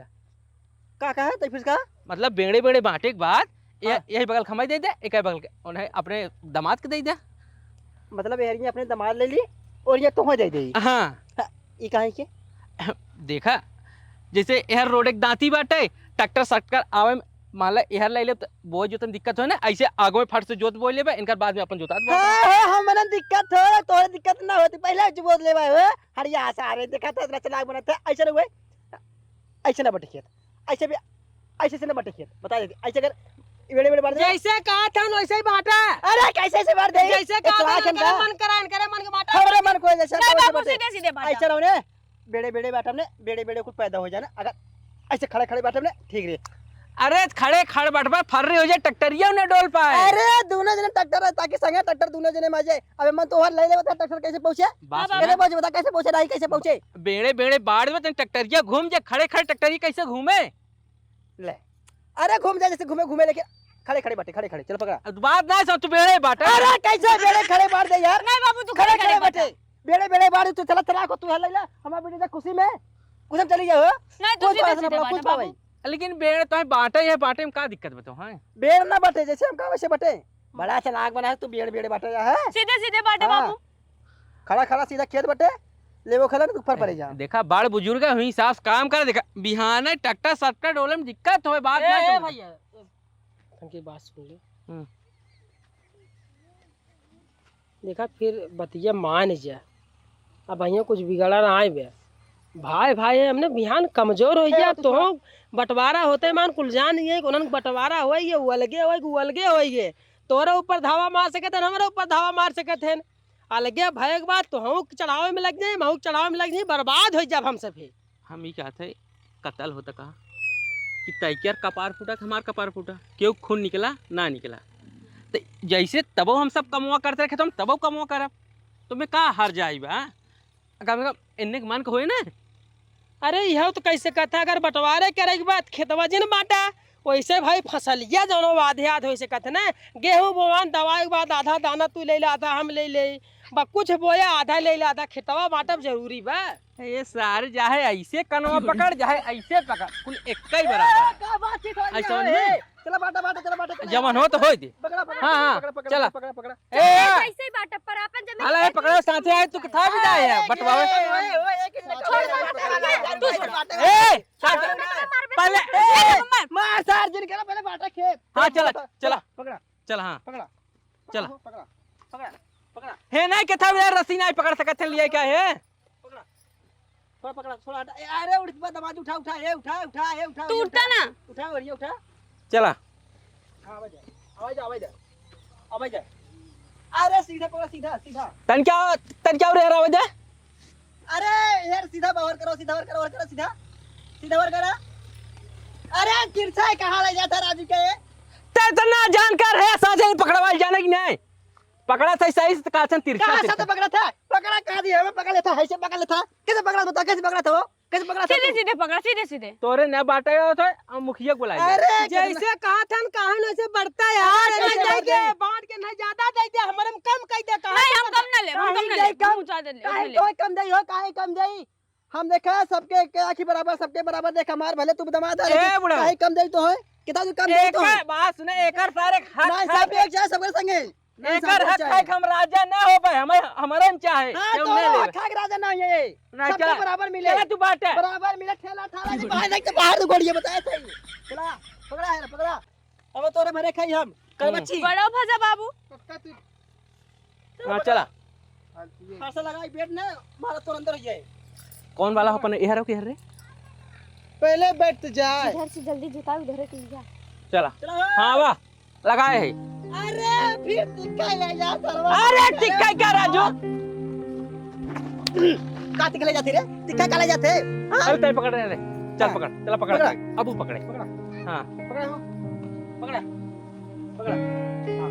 का कहा? तो फिर का? मतलब बेड़े बेड़े बांटे के बाद, ये, हाँ। यही बगल के हमें दे दे, एक बगल के उन्हें अपने दामाद के दे दे। मतलब एहरिया अपने दामाद ले ली और ये तोहे दे दे। हाँ। हाँ, ई काहे के? देखा, जैसे एहर रोड एक दांती बाटे, ट्रैक्टर सक्टर आवे में, मान ला एहर ले ले त बोए जोतन दिक्कत होए ना, ऐसे आगो में फट से जोत बोए लेबे, इनकर बाद में अपन जोतात बोए। हाँ, हाँ, हमन दिक्कत हो, तोहरे दिक्कत ना होती, पहले जोत लेबे हो। हरिया सारे देखा था, इतना चलाक बनत है, ऐसे ना हुए, ऐसे ना बटे खेत, ऐसे भी, ऐसे से ना बटे खेत, बता देती, ऐसे कर, बेड़े बेड़े बांट दे। जैसे कहा था वैसे ही बांटा। अरे कैसे से बांट दे? जैसे कहा था, इतना करे मन करा, करे मन के बांटा। हमरे मन को जैसे नहीं बाबू, सीधे सीधे बांटा। ऐसे रहो ने, बेड़े बेड़े बाटम ने, बेड़े बेड़े कुल पैदा हो जाना। अगर ऐसे खड़े खड़े बाटम ने, ठीक रे। अरे खड़े खड़े बाटबा, फर्री हो जाए, ट्रैक्टरिया ने डोल पाए। अरे दोनों जने ट्रैक्टर है, ताकि संगे ट्रैक्टर दोनों जने में आ जाए। अबे मन तोहर ले लेबे, ट्रैक्टर कैसे पहुंचे? बात सुन। कैसे पहुंचे? बता, कैसे पहुंचे? राही कैसे पहुंचे? बेड़े बेड़े बांट देबे, तन ट्रैक्टरिया घूम जाए, खड़े खड़े ट्रैक्टरिया कैसे घूमे? ले, अरे घूम जाए जैसे घूमे घूमे, लेकिन खड़े खड़े बाटे, खड़े खड़े। चल पकड़ा। अब बात ना समझ, तू बेड़े बाटे। अरे कैसे बेड़े खड़े बांट दे यार? नहीं बाबू, तू खड़े खड़े खड़े खड़े बाटे। बाटे। बेड़े बेड़े बांट, तू चला चला को तू है लैला, हमार बेटी तक खुशी में कुछ हम चली जाओ। नहीं, तू कुछ सीधे पास सीधे ना, बांटा कुछ पावे। बाबू। लेकिन बेड़ तो है, बांटे है, बांटे में का दिक्कत बताओ, हाँ? बेड़ ना बांटे, जैसे हम कहा वैसे बांटे। बड़ा चलाक बना है तू, बेड़ बेड़े बांटे जा है। सीधे सीधे बांटे हाँ। बाबू। खड़ा खड़ा सीधा खेत बाटे, लेबो खेला ना, ऊपर पड़े जा। देखा, बड़ बुजुर्ग हुई, सास काम कर, देखा, बिहाने ट्रैक्टर सट्टा डोले में दिक्कत होए, बात ए, ना ए, समझ। भैया, हमके बात सुन ले। हम्म। देखा, फिर बतिया मान जा। अब भैया कुछ बिगड़ा ना आए बे। भाई, भाई, हमने बिहान कमजोर हो गया, तो बंटवारा होते मान कुल जान गए कि उन्हन बंटवारा होए, ये वो अलगे होए, कि वो अलगे होए, ये तोरे ऊपर धावा मार सकत हन, हमरे ऊपर धावा मार सकत हन। अलगे भय के बाद तोहू के चढ़ावे में लग जाई, महू के चढ़ावे में लग जाई, बर्बाद हो जाब हम सभे। हम ई कहत है, कतल होता का कि तैकर कपार फूटा कि हमार कपार फूटा, केहू खून निकला ना निकला, तो जैसे तबो हम सब कमवा करते रखे तो हम तबो कमवा करब, तो मैं का हार जाई बा? कम से कम इन्ने के मन के होए ना। अरे, इहो तो कह सकत है, अगर बंटवारे करे के बाद खेतवा जिन बांटा, वैसे भाई फसलिया जौनो आधे आध हो सकत है ना, गेहूं बोवान दवाई के बाद आधा दाना तू ले ले, आधा हम ले ले, बा कुछ बोया आधा ले ले, आधा खेतवा बांटब जरूरी बा। ये सारे चाहे ऐसे कनवा पकड़, चाहे ऐसे पकड़, कुल एक ही बराबर है। का बात ठीक हो ऐसा समझ में? चला बांटा, बांटा, चला बांटा, चला। जवन हो तो होई दे। पकड़ा, पकड़ा, हाँ, हाँ, पकड़ा, पकड़ा, चला। पकड़ा, पकड़ा। ए! कैसे ही बांटब पर आपन जमीन अला, ये पकड़ो, साथे आए, तू किथा भी जाए है, बंटवावे। ओए, ओए, एक मिनट। छोड़, छोड़, छोड़, छोड़, तू छोड़। ए! साथ, पहले, ए! मार सार जिन के ना, पहले बांटा खेत। हाँ, चला, चला। पकड़ा। चला, हाँ। पकड़ा। चला। पकड़ा, पकड़ा, पकड़ा। हे, नहीं, किथा भी रस्सी नहीं पकड़ सकत है, लिया क्या है? पकड़ा। थोड़ा पकड़ा, थोड़ा हटा। ए, अरे उठ, बा, दमाद उठा, उठा, ए, उठा, उठा, ए, उठा, तू उठा, उठता ना। उठा, बढ़िया उठा। चला। हाँ, आवाज आ, आवाज आ, आवाज आ, आवाज आ। अरे सीधा पकड़ा, सीधा, सीधा। तन क्या, तन क्या रे, आवाज आ? अरे यार, सीधा बाहर करो, सीधा बाहर करो, बाहर करो, सीधा, सीधा बाहर करो। अरे तिरछा है, कहाँ ले जाता राजू के? ते इतना जानकार है, साझे ही पकड़वा जाने की नहीं। पकड़ा था सही से, कहा था तिरछा, कहाँ से तिरछा। तो पकड़ा था? पकड़ा कहाँ दिया? मैं पकड़ लेता, ऐसे पकड़ लेता। कैसे पकड़ा था? कैसे पकड़ा था वो? कैसे पकड़ा था सीधे तू? सीधे पकड़ा, सीधे सीधे। तोरे न बाटे हो तो हम मुखिया को बुलाए। अरे, जैसे कहा था न, कहा न, ऐसे बढ़ता यार, अरे, ना कैसे जाए बढ़ के, गई? बांट के ना ज्यादा दे दे, हमारे में कम कह दे, कहा नहीं, हम कम ना ले, हम कम ना ले, कम? हम ज्यादा ले, काहे ले। तो कम दे हो, काहे कम दे? हम देखा सबके के आँखी बराबर, सबके बराबर देख, हमार भले तू दमाद है, ए, लेकिन बुढ़ा। काहे कम दे तो है? कितना तू कम दे तो है? एकर बात सुने, एकर सारे हक, नहीं, सब हक। एक चाहे सबके संगे। नहीं, एकर सब हक चाहे। है कि हम राजा ना हो पाए, हमें, हमारे में चाहे, हाँ, केहू तो नहीं लेवे। हक, हक राजा ना है ये। नहीं, सबके चला। बराबर मिले। चला तू बाटे। बराबर मिले, ठेला ठाला के बाहर देख, तो बाहर तो गोड़िया बताए थे। चला, पकड़ा है, पकड़ा। अब तोरे भरे खाई हम। कर हम्म। बच्ची। बड़ो भजा बाबू। पक्का तू। हाँ, चला। फांसा लगाई, बैठ ना, मारा तोर अंदर हो जाए। कौन वाला हो अपन, एहर हो कि एहर रे? पहले बैठ तो जाए। इधर से जल्दी जिताओ, उधर से लिया। चला। चला। हाँ, वाह। लगाए है। अरे, फिर तिक्का ले जा, सरवा। अरे, तिक्का क्या, राजू? का तिक्का ले जाते रे? तिक्का का ले जाते? हाँ? अरे, तय पकड़ रहे रे। चल, हाँ। पकड़। चला, पकड़। पकड़ा। अब वो पकड़े। पकड़ा। हाँ। पकड़ा हो। पकड़ा। पकड़ा। हाँ।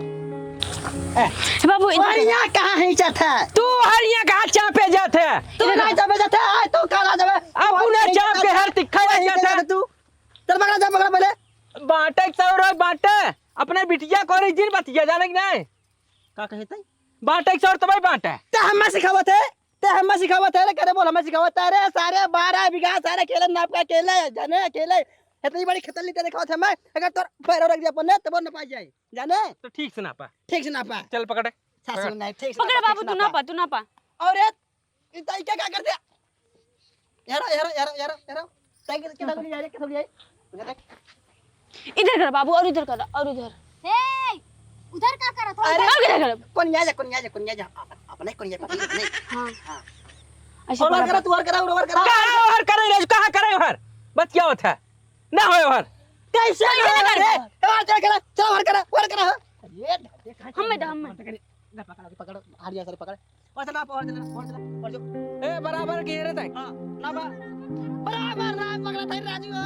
ए, बाबू, इधर हरिया कहाँ है जाता? तू हरिया कहाँ चापे जाते? तू ना चापे जाते, आय तू काला जावे। अब उन्हें चाप के हर तिक्का ले जाता। तू। चल, पकड़ा, चल, पकड़ा पहले। बांटे के सौर बांटे। अपने बिटिया को नहीं जिन बतिया जाने की नहीं। का कहे तई? बांटे के सौर तबई बांटे। ते हमें सिखावत है, ते हमें सिखावत है रे, करे बोल हमें सिखावत है रे, सारे बारह बीघा सारे अकेले नाप का अकेले, जाने अकेले। इतनी बड़ी खतल्ली ते दिखावत है मैं, अगर तोर पैर रख दिया अपन ने, तब न पा जाए, जाने? तो ठीक से नापा। ठीक से नापा। चल पकड़े। सासू पकड़। नहीं, ठीक से पकड़ नापा, बाबू, ठीक से तू नापा। नापा, तू नापा। और ये इतना क्या, क्या कर दिया? यार, यार, यार, यार, यार। साइकिल के साथ ले जा रहे, के साथ ले जाए? इधर देख। इधर कर बाबू, और इधर कर, और इधर। ए, उधर का करत हो? अरे, और इधर कर। कोनिया जा, कोनिया जा, कोनिया जा। अपन, अपने कोनिया पर, अपने। हाँ। हाँ। ऐसे और कर। करा, तू और करा, और करा। कहाँ और करे रे? कहाँ करे हर? बतिया होत है। ना होए हर। कैसे कोई ना ना होए करे। रे? और चल करा, चल और करा, और करा। ये हम में तो, हम में। पकड़, पकड़, पकड़, हाथ जा सर पकड़। और चला, और चला, और चला, और जो। ए, बराबर घेरे तय। हाँ, ना बा। बराबर ना पकड़ा था राजू हो।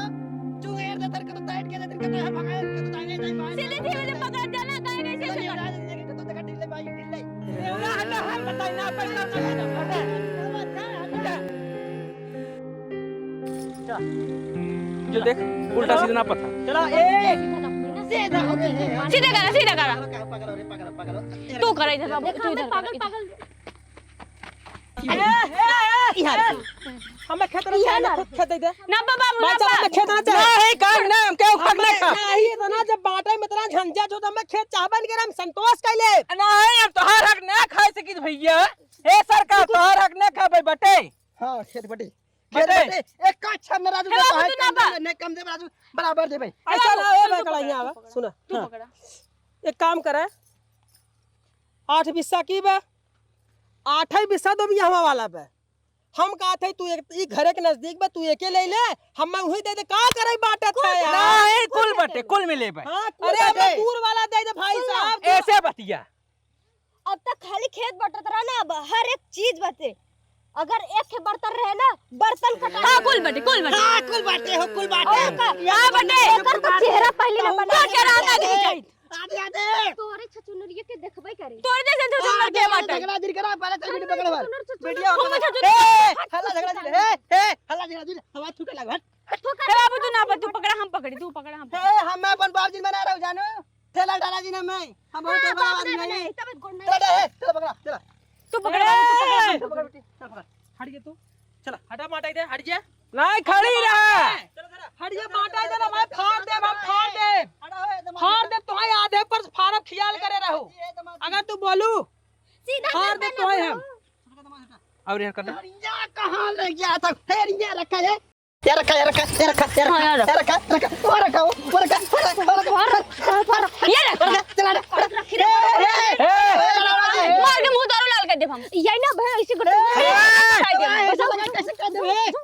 चुंगेर दे तेरे को तो टाइट के दे तेरे को तो हर भगाए के तो दाहिने दाहिने बाएं। सीधे सीधे पकड़ जाना, दाहिने से चला। तो देखा ढीले भाई, ढीले। ए, वाला हटा, हर बताई ना, पकड़ा, पकड़ा, पकड़ा। जो देख, उल्टा सीधा ना पता। चला, ए। सीधा हो गया, ए, ए। सीधा करा, सीधा करा। पकड़ो, पकड़ो रे, पकड़ो, पकड़ो। तू करा इधर बाबू, तू इधर करा, पागल, इधर। पागल। ए, ए, ए, इधर। हमें खेत ना इधर चाहे, ना। खुद खेत दे दे। ना बा बाबू, ना बा। हमें खेत ना चाहे। नहीं, काहे ना, हम क्यों खा नहीं, खा? नहीं, इतना जब बाटे में इतना झंझट हो, तो हमें खेत चाहबे नहीं करे, हम संतोष कैले। नहीं, हम तोहार हक ना खा सकित भैया। ए सरकार, तोहार हक ना खाबे बटे। हाँ, खेत बटे। खेत बटे। बटे, एक का छन राजू हे बाबू, तू ना बा। ने कम दे राजू, बराबर दे भाई। ऐसा ना हो, मैं पकड़ा, कड़ा यहाँ आवा। सुना। तू हाँ। पकड़ा। एक काम करे, आठ बिस्सा की बे, आठ ही बिस्सा दो बिया हवा वाला बे। हम कहा थे तू एक, ई घरे के नजदीक बे, तू एके ले ले, हम मैं वही दे दे, का करे बाटे था यार? नहीं, कुल बटे, कुल मिले बे। हाँ, कुल अरे, बटे। हमें दूर वाला दे दे भाई साहब। ऐसे बतिया। अब तक खाली खेत बटत रहा ना, अब हर एक चीज बटे। अगर एक के बर्तन रहे ना, बर्तन कटा। हाँ, कुल बटे, कुल बटे। हाँ, कुल बाटे हो, कुल बाटे। और का? हाँ, बटे। एकर तो चेहरा पहले ना बना। तो चेहरा ना दिखाई। आदे, आदे। तोरे छचुनरिया के देखबे करे। तोरे जैसे छचुनर के बाटे। झगड़ा दिल करा, पहले तो वीडियो पकड़ भाई। वीडियो हम छचुनर। ए, हल्ला झगड़ा दिल। ए, ए, हल्ला झगड़ा दिल। हवा थूके लग, हट। ए बाबू, तू ना पा, तू पकड़ा, हम पकड़ी, तू पकड़ा, हम पकड़ी। ए, हम अपन बाप जी बना रहे हो, जानू। ठेला डाला जी ना मैं। हम बहुत ए, बड़ा बाप रे, आदमी है। नहीं, तब गोड़ नहीं। चला, ए, चला पकड़ा, चला। तू पकड़ा, ए, तू पकड़ा। चला पकड़ा बेटी, चला पकड़ा। हट गए तू। चला। हटा माटा इधर, हट जा। नहीं, खड़ी रहा। चला, चला। हट जा, माटा इधर, हम फाड़ दे, हम फाड़ दे। हटा, ए, दमाद। फाड़ दे, तुम्हारे आधे पर फारब खियाल करे रहो। ए, दमाद। अगर तू बोलू, सीधा फाड़ दे, तुम्हारे हम। और यार कर दे। अरे, ये कहाँ ले गया था? फिर ये रखा है। ये रखा, ये रखा, ये रखा, ये रखा, हाँ, यार। ये रखा, रखा, वो रखा, वो, वो रखा, वो रखा, वो रखा, वो रखा, ये रखा। वो रखा, चला, चला। रख, रख, ए, ए, ए, ए, ए, मार के मुंह दारू लाल कर देब हम। ये ना भाई, ऐसे करते हैं। ए, ऐसे कर दे। ऐसे कर दे।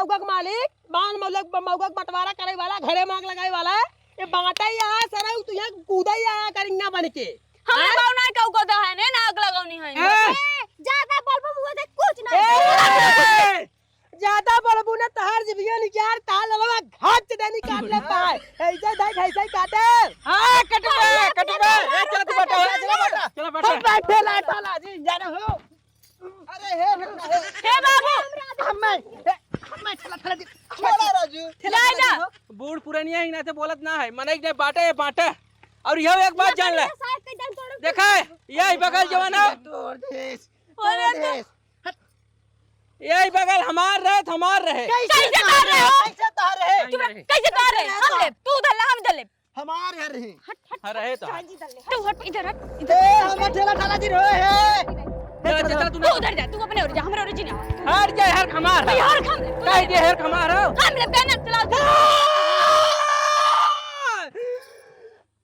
मउगा के मालिक, बाल मउगा, मउगा के बंटवारा करे वाला, घरे में आग लगाए वाला, ये बाँटे ही आया सरऊ, तू यहाँ कूदे ही आया करिंगा बन के। हमरे हैं? बाऊ ना कहू को दहन है, ना आग लगावनी है। हैं? ए, ज्यादा बोलबो मुँह से कुछ ना। ए! ज्यादा बोलबू ना, तहार जिभिया निकाल, ताल ललवा घाच दे निकाल लेता है। ऐसे देख, ऐसे ही काटे। हाँ, कटबे, कटबे। ए, चला तू बैठा, चला बैठा। चला बैठा। हम बैठे ला, ठाला जी, जाने हो। अरे हे, हे बाबू। हमें, हे, हमें, ठाला, ठाला जी। छोड़ा राजू। जाए ना। बूढ़ पुरनिया ही ना थे बोलत ना है, मनई के बाँटे, बाँटे। और यह एक बात जान ले। देखा है, यही बगल जवन है। तोड़ देस, अरे तोड़ तो देस। हट। यही बगल हमार रहे तो हमार रहे। कैसे कैसे तोड़ रहे हो? कैसे तोड़ रहे? चुप रह, कैसे तोड़ रहे? हम लेब, तू उधर ला, हम इधर लेब। हमार घर रहे। हट, हट, हाँ, रहे तो। चाची इधर ले। तू हट, इधर हट, इधर। ए, हम ठेला ठाला जी रहे हैं। चल, चल, चल, तू तू ना। उधर जा, तू अपने ओर जा, हमरे ओर जी ना। हट जा, हर हमार है। यार, हम कह दे, हर हमार है। हम लेब ना, चलाओ, चलाओ।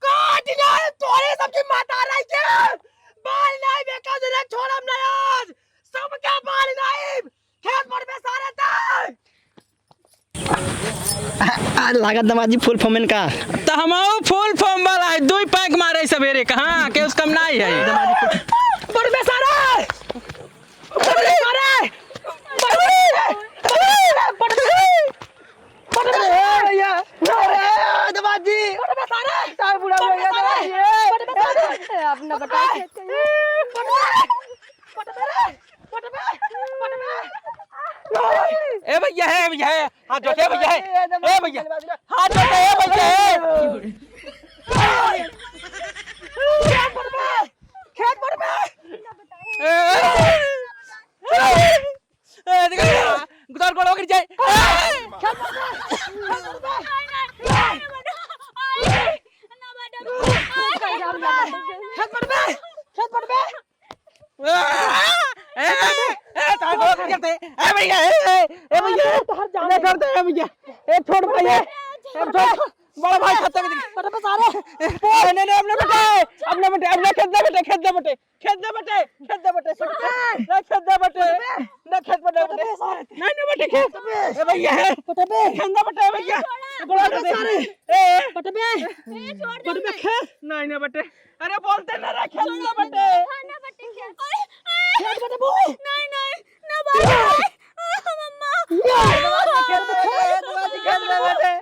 काट जाए तोरे सबकी माता रही के। बाल नहीं बेका दे रे, छोड़म नहीं आज। सबका बाल नहीं। खेत पर में सारे तय। आज लागत दमाजी full form इनका। त हमहू full form वाला है, दुई पैक मारे सबेरे, कहाँ के उसका नाई है। पर में सारे। पर में सारे। पर में, पर में, पर में। पट बे, ए भैया, अरे, दमाद जी। पट बे सारे। सारे बूढ़ा हो गया, दमाद जी, ए। पट बे सारे। ए, अपना बता। पट बे, पट बे, पट बे, पट बे। ए भैया, ए भैया, ए। हाथ जोड़, ए भैया, ए। ए भैया, हाथ जोड़, ए भैया, ए। खेत पट बे, खेत पट बे। ए, ए। ए, देखो, गुदर गोड़ ओकर जाए। ए! खेत पटबे। खेत पटबे। खेत पटबे। ए, ए, ए, तार गोड़ ओकर जाते। ए भैया, ए, ए, ए भैया। तोहर जान ले करते, ए भैया। ए छोड़ भाई, ए। ए छोड़। बड़ा भाई खत्म कर दे। पटबे सारे। नहीं, नहीं, नहीं, अपने बेटे, अपने बेटे, अपने खेत दे बेटे, खेत दे बेटे। खेत दे बटे, खेत दे बटे, बटे। ना खेत दे बटे, बटे। बटे, बटे। ना, ना बटे खेत। बटे। ए भैया। बटे। खेत दे बटे भैया। बटे बटे। सारे। ए। बटे। ए, छोड़ दे बटे ना। खेत। ना, ना बटे। अरे बोलते ना रे, खेत दे बटे। हाँ, ना बटे खेत। ओए, ए। खेत बटे बोल। नहीं, नहीं, ना बटे। मम्मा। या। खेत दे बटे, खेत दे बटे।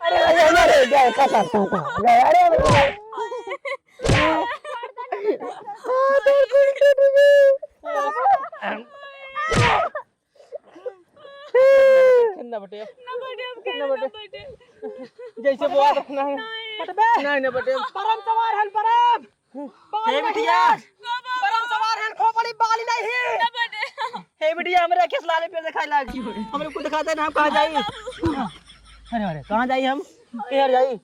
अरे, अरे, अरे, अरे, जा, जा, जा, जा, जा, अरे, अरे। खेलना बटे अब। ना बटे अब, खेलना बटे। जैसे बोआ रखना है। नहीं। बटबे। नहीं, नहीं बटे अब। परम सवार हन, परम। हे बिटिया। परम सवार हन, खोपड़ी बाली नहीं। ना बटे। हे बिटिया, हमरे अखिया से लाले पे दिखाई लाग। हमरे को दिखाते ना, हम कहाँ जाई? अरे, अरे, कहाँ जाई हम? केहर जाई?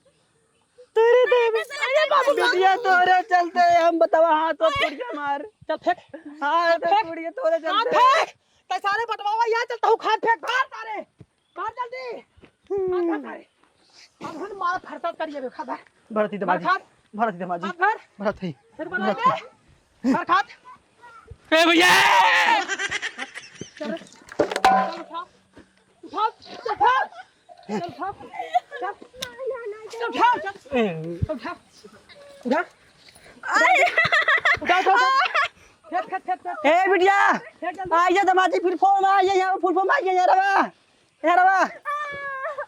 तोरे देवे। अरे बाबू, बिटिया, तोरे चलते हम बतावा, हाथ तो फूट गया हमार। चल फेंक। हाथ तो फेंक। फूट गया तोरे चलते। फेंक। तै सारे बटवावा यहाँ चलता हूँ, खाट फेंक, बाहर सारे। बाहर जल्दी। हाथ फेंक सारे। अब हम मार फरता करिए बे, खा बे। भरती दमाजी। मार खात। भरती दमाजी। हाथ फेंक। भरत है। फिर बना भरत दे। है। मार खात। ए भैया। चल रे। चल उठा। उठाओ, चल उठाओ। चल उठाओ। चल। चल उठाओ, चल। चल उठाओ। उठा। उठाओ, उठाओ, उठाओ। खेत, खेत, खेत, खेत। ए बिटिया, खेत जल्दी। आ जा दमाजी, full form आ जा, यहाँ full form आ जा, यहाँ रवा। यहाँ रवा।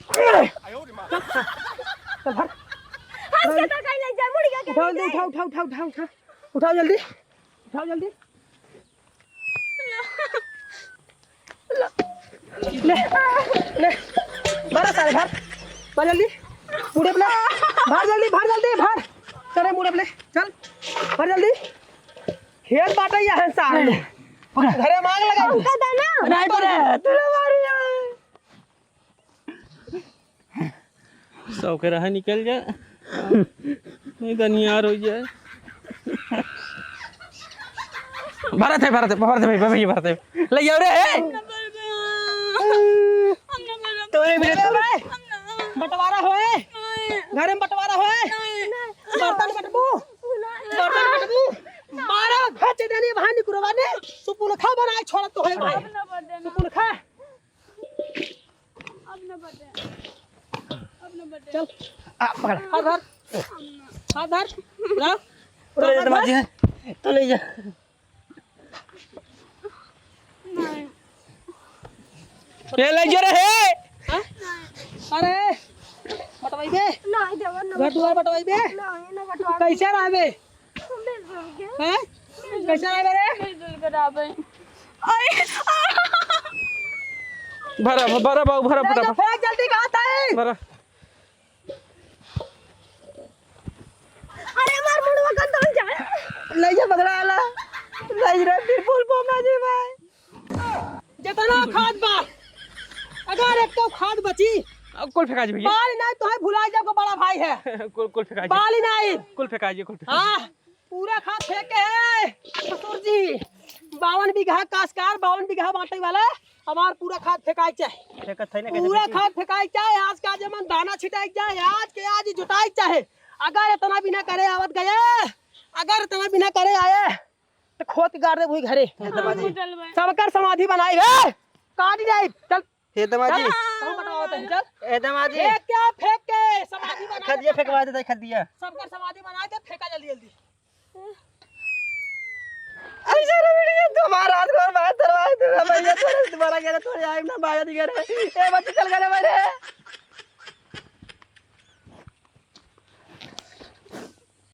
चल, चल, भर। हंस के तो कहीं नहीं जाए, मुड़ गया, उठाओ, कहीं नहीं जाए। उठाओ, उठाओ, उठाओ, उठाओ, उठाओ। उठाओ जल्दी, उठाओ जल्दी। ले, ले, भर सारे, भर, भर जल्दी, मुड़े अपना, भर जल्दी, भर जल्दी, भर, चले मुड़े अपने, चल, भर जल्दी, खेत बाटे यहाँ सारे, पकड़। घरे मांग लगा। हमका दे ना। नहीं तो रे, तू ना मारी है। सौ के रहा निकल जाए, नहीं तो नियार हो जाए। भरत है, भरत है, भरत है भाई, भाई, भरत है। ले जाओ रे, ए। तोरे भी रे, तोरे। बंटवारा होए। घरे में बंटवारा होए। बर्तन बंटबू, बर्तन बंटबू। मारा भेज देनी भाई निकुरवा ने। सुपुनखा बनाए छोड़ तो है भाई। सुपुनखा। अब न बटे। अब न बटे। चल। आ, पकड़। हाथ धर। हाथ धर। ला। तो ये दमाजी है। तो ले जा। नहीं। ये ले जा रे। हाँ? अरे, बटवाई बे। नहीं, देवर, ना घर दुआर बटवाई बे। नहीं, ना बटवा। कैसे रहबे? हैं? कैसे आए रे? मिलजुल के रहबे। अरे, भरा, भरा बाबू, भरा ले जा, फटाफट। फेंक जल्दी, कहाँ था ये? भरा। अरे, हमार मुड़वा कन तो जा। ले जा, बगला वाला। ले जा, फिर बोल, बोल, ना जी भाई। जितना खाद बा, अगर एक तो खाद बची, अब कुल फेंका जी भैया। बाल नहीं तो है, भुला जाओ, बड़ा भाई है। कुल, कुल फेंका जी। बाल ही नहीं। कुल फेंका जी, कुल फेंका जी। हाँ, पूरा खाद फेंके है ससुर जी। बावन बीघा कासकार, बावन बीघा बांटे वाला, हमार पूरा खाद फेंकाए के चाहे। फेंकत है ना, कैसे पूरा फेंकी? खाद फेंकाए के चाहे, आज का जमन दाना छिटाए के चाहे, आज के आज ही जुताए के चाहे। अगर इतना बिना करे आवत गए, अगर इतना बिना करे आए, तो खोद के गाड़ दे वही घरे। हे दमाजी। सबकर समाधि बनाई रे, काट जाई। चल। हे दमाजी। चल, चल, बताओ तनी, चल। हे दमाजी। फेंक के, फेंक के समाधि बना खदिया दे, फेंकवा दे, खदिया। सबकर समाधि बना के फेंका जल्दी, जल्दी। ऐसा रे बेटी, ये तुम्हारा हाथ गोड़ बाहर तरवा दे, भैया, तोरे दोबारा गेले, तोरे आइब ना, बाहर निकल रे। ए, बच्चे, चल गए रे, मेरे।